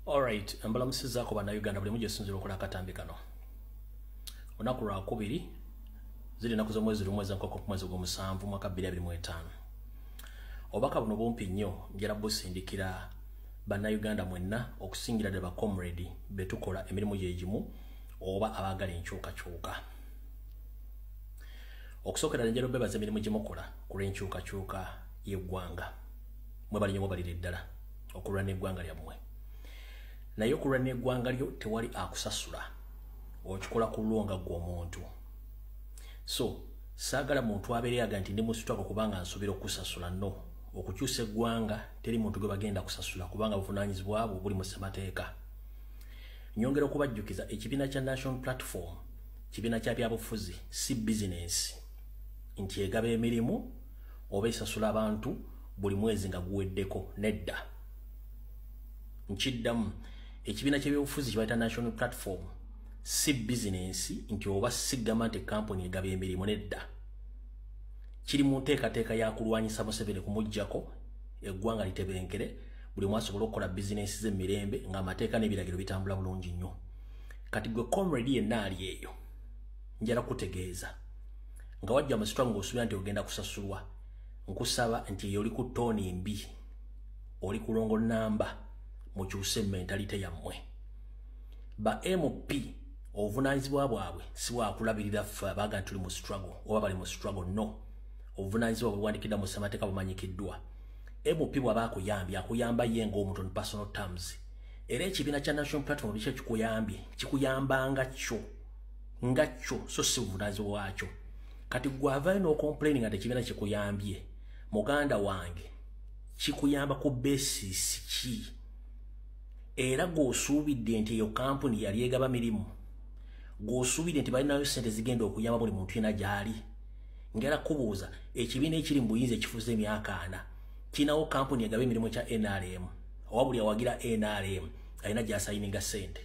Alright, mbalamusizaako Bannayuganda buli mujesinzira okola akatambi kano. Olunaku lwakubiri, ziri ennaku z'omwezi 1 ez'enkoko ku mwezi ogw'omusanvu mwaka 2025. Obubaka buno bumpi nnyo, njala busindikira Bannayuganda mwenna, okusingira ddala ba comrade be tukola emirimu gye gimu oba abaagala enkyukakyuka. Okusookera ddala njala obeebaza emirimu gye mukola ku lw'enkyukakyuka y'eggwanga. Mwebale nnyo, mwebalire ddala okulwana eggwanga lyammwe. Naye okulwana eggwanga lyo tewali akusasula, okikola ku lwo nga ggwe omuntu. So saagala muntu abeere aga nti ndi mu struggle kubanga nsuubira okusasula. No, okukyusa eggwanga teri muntu gwe bagenda kusasula, kubanga buvunaanyizibwa bwo buli mu ssemateeka. Nyongera okubajjukiza, ekibiina kya National Platform kibiina kya byabufuzi, si bizinensi nti egaba emirimu oba esasula abantu buli mwezi nga guweddeko. Nedda, nkiddamu, ekibiina ky'ebyobufuzi kibayita National Platform si bizinensi nti oba sigamba nti kampuni egaba emirimu. Nedda, kiri mu nteekateeka ya kulwanyisa Museveni, kumuggyako, eggwanga litebenkere, buli omu asobole okukola bizinensi z'emirembe ng'amateeka n'ebiragiro bitambula bulungi nnyo. Kati gwe comrade yenna ali eyo, njala kutegeeza nga wajja mu struggle ng'osuubira nti ogenda kusasulwa, nkusaba nti eyo oli ku tooni mbi, oli ku wrong number. Mukyuse mentality yammwe. Ba MP obuvunaanyizibwa bwabwe si bwakulabirira ffe abaaga nti tuli mu struggle oba bali mu struggle. No, obuvunaanyizibwa bwebuwandiikiddwa mu ssemateeka bumanyikiddwa. MP bw'aba akuyambye, akuyamba ye ng'omuntu on personal terms. Era ekibiina kya National Platform biki ekikuyambye, kikuyambanga kyo nga kyo, so si buvunaanyizibwa bwakyo. Kati gw'avaayo n'ocomplaining nga tekibiina kikuyambye, muganda wange, kikuyamba ku basis ki? Era gw'osuubidde nti eyo kampuni yali egaba mirimu, gw'osuubidde nti balinayo sente zigenda okuyamba buli muntu yena gy'ali, ngera kubuuza, ekibiina ekiri mu buyinza ekifuze emyaka 40 kirinawo kampuni egaba emirimu kya NRM, oba buli awagira NRM alina gy'asayininga sente?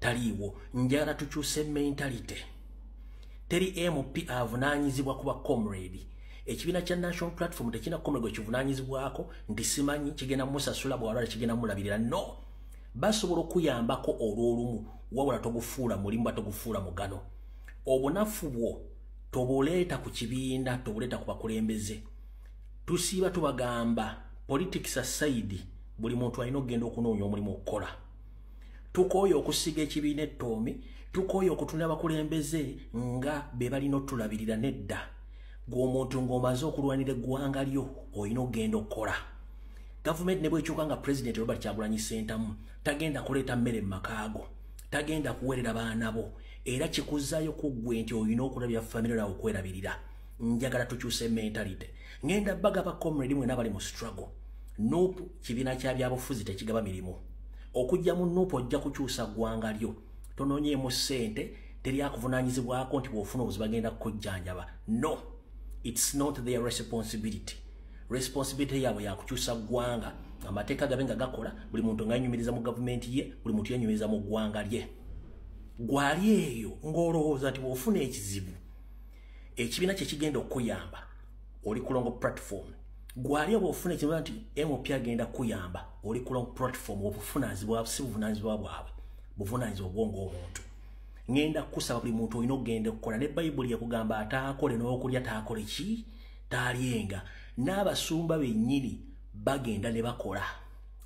Taliiwo. Njagala tukyuse mentality. Teri MP avunaanyizibwa kuba comrade. Ekibiina kya National Platform tekirina comrade gwe kivunaanyizibwako nti simanyi kigenda musasula bw'alwala, kigenda mulabirira. No, basobola okuyambako olw'olumu, wabula togufuula mulimu, ba togufuula mugano. Obunafu bwo tobuleeta ku kibiina, tobuleeta ku bakulembeze. Tusiiba tubagamba, politics aside, buli muntu alina okugenda okunoonya omulimu okukola. Tukooye okusiga ekibiina ettoomi, tukooye okutunula abakulembeze nga be balina otulabirira. Nedda, gw'omuntu ng'omaze okulwanira eggwanga lyo, olina okugenda okukola. Gavumenti ne bwekyuka nga Pulezidenti Robert Kyagulanyi Ssentamu, tagenda kuleeta mmere mu makaago, tagenda kuweerera baana bo. Era kikuzaayo ku ggwe nti olina okulabira famire nawe, okwerabirira. Njagala tukyuse mentality. Ngenda bagaba, comrade mwena bali mu struggle, NUP kibiina kya byabufuzi, tekigaba mirimu. Okujja mu NUP ojja kukyusa ggwanga lyo, tonoonyeemu ssente. Teri akuvunaanyizibwako nti bw'ofuna obuzibu bagenda kukujjanjaba. No, it's not their responsibility. Responsibility yaabwe yakukyusa ggwanga, amateeka gabe nga gakola, buli muntu nga yenyumiriza mu gavumenti ye, buli muntu yenyumiriza mu ggwanga lye. Gwali eyo ng'olowooza nti bw'ofuna ekizibu ekibiina kye kigenda okukuyamba, oli ku wrong platform. Gwali bw'ofuna ekizibu nti MP agenda kukuyamba, oli ku wrong platform. Obuvunaanyizibwa si buvunaanyizibwa bwabwe, buvunaanyizibwa bwo ng'omuntu. Ŋŋenda kukusaba, buli muntu olina okugenda okukola. Ne Bayibuli yakugamba, ataakole n'okulya taakole ki, taalyenga. N'abasumba bennyini bagenda ne bakola,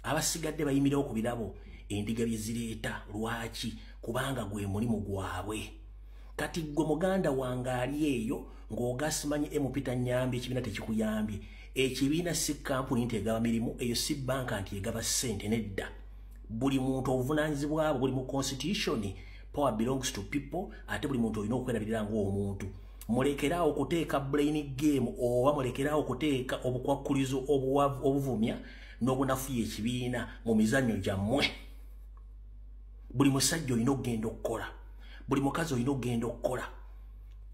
abasigadde bayimirawo ku birabo endiga bye zireeta. Lwaki? Kubanga gwe mulimu gwabwe. Kati gwe muganda wange ali eyo ng'ogasimanyi MP tanyambye, ekibiina tekikuyambye, ekibiina si kampuni nti egaba mirimu, eyo si banka nti egaba ssente. Nedda, buli muntu obuvunaanyizibwa bwe buli mu constitution. Power belongs to people. Ate buli muntu olina okwerabirira ng'omuntu. Mulekeraawo okuteeka brain game, oba mulekeraawo okuteeka obukwakkulizo obuvumya n'obunafuya ekibiina mu mizannyo gyammwe. Buli musajja olina okugenda okukola, buli mukazi olina okugenda okukola.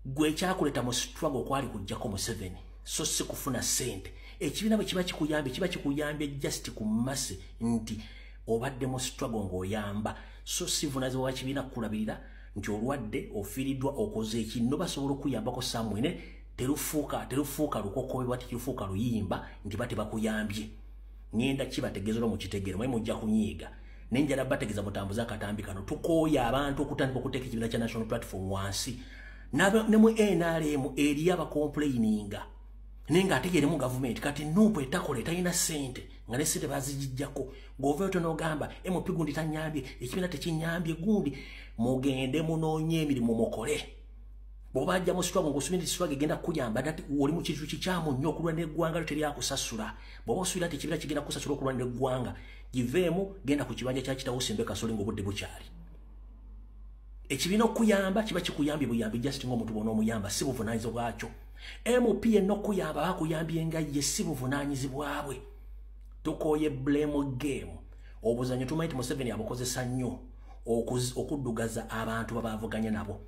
Gwe ekyakuleta mu struggle okwali kujjako Museveni, so si kufuna ssente. Ekibiina bwe kiba kikuyambye, kiba kikuyambye just ku mase nti obadde mu struggle ng'oyamba, so si vunaanyizibwa bwa kibiina kukulabirira nti olwadde, ofiiriddwa, okoze ekinno. Basobola okuyambako samwene, terufuuka lukokobebwa, tekirufuuka luyimba nti ba tebakuyambye. Ŋŋenda kibategeeza olwo mukitegere. Mwe mujja kunyiiga, Nenjala bategeza mutambuza akatambi kano. Tukooye abantu okutandika okuteeka ekibiina kya National Platform wansi. Ne mu NRM eri abacomplaininga. Naye ng'ate yeremu gavumenti. Kati NUP etakola, etalina ssente, nga ne ssente bazigijjako. Ng'ovayo tonogamba MP gundi tanyambye, ekibiina tekinyambye gundi. Mugende munoonye emirimu mukole. Bw'oba ajja mu struggle ng'osuubira nti struggle egenda kukuyamba, ate oli mu kintu kikyamu nnyo. Okulwanira eggwanga lyo teryakusasula. Bw'oba osuubira nti ekibiina kigenda kukusasula okulwanira eggwanga, giveemu, genda ku kibanja kya kitawo osimbe kasoli ng'obudde bukyali. Ekibiina okuyamba kiba kikuyambye buyambi, just ng'omuntu bw'onoomuyamba, si buvunaanyizibwa bwakyo. MP yenna okuyamba bakuyambye nga ye, si buvunaanyizibwa bwe. Tukooye blame game. Obuzanyo tumanyi nti Museveni abukozesa nnyo okuddugaza abantu babavuganya nabo.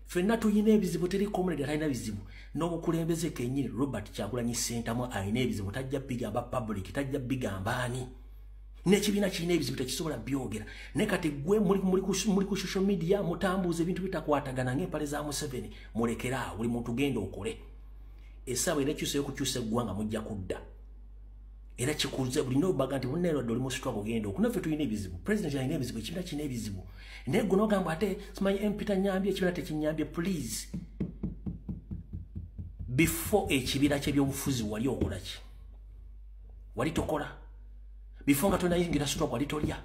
Ffenna tuyina ebizibu, teri comrade atalina bizibu. N'obukulembeze kennyini, Robert Kyagulanyi Ssentamu alina ebizibu, tajja bigamba public, tajja bigamba ani. N'ekibiina kirina ebizibu, tekisobola byogera. Naye kati gwe muli ku social media mutambuza ebintu bitakwatagana ng'empale za Museveni. Mulekere awo, buli muntu genda okole. Essaawa era ekyuseyo okukyusa eggwanga mujja kudda. Era kikuze bulina obaga nti munneerodde oli mu struggle, genda okunaffe. Tulina ebizibu, president alina ebizibu, ekibiina kirina ebizibu, naye gwe n'ogamba ate simanyi MP tanyambye, ekibiina tekinyambye. Please, before ekibiina ky'ebyobufuzi wali okola ki? Wali tokola? Before nga tonayingira struggle wali tolya?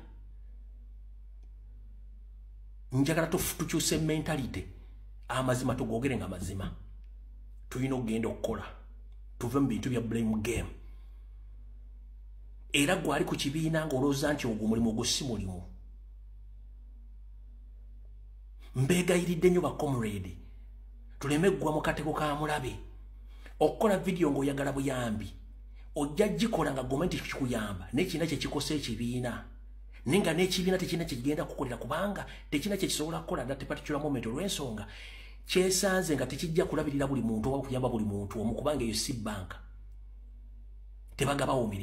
Njagala tukyuse mentality, amazima tugogere nga mazima. Tulina okugenda okukola, tuve mu bintu bya blame game. Era gwali ku kibiina ng'olowooza nti ogwo mulimu, ogwo si mulimu. Mbeegayiridde nnyo ba comrade, tuleme ggwa mu katego ka mulabe. Okukola vidiyo ng'oyagala buyambi, ojja gikola nga gomenti kikuyamba, naye kirina kyekikosa ekibiina, naye nga n'ekibiina tekirina kyekigenda kukolera, kubanga tekirina kyekisobola kukola that particular moment, olw'ensonga kyesanze nga tekijja kulabirira buli muntu oba okuyamba buli muntu omu, kubanga eyo si banka, tebagabawo mirimu.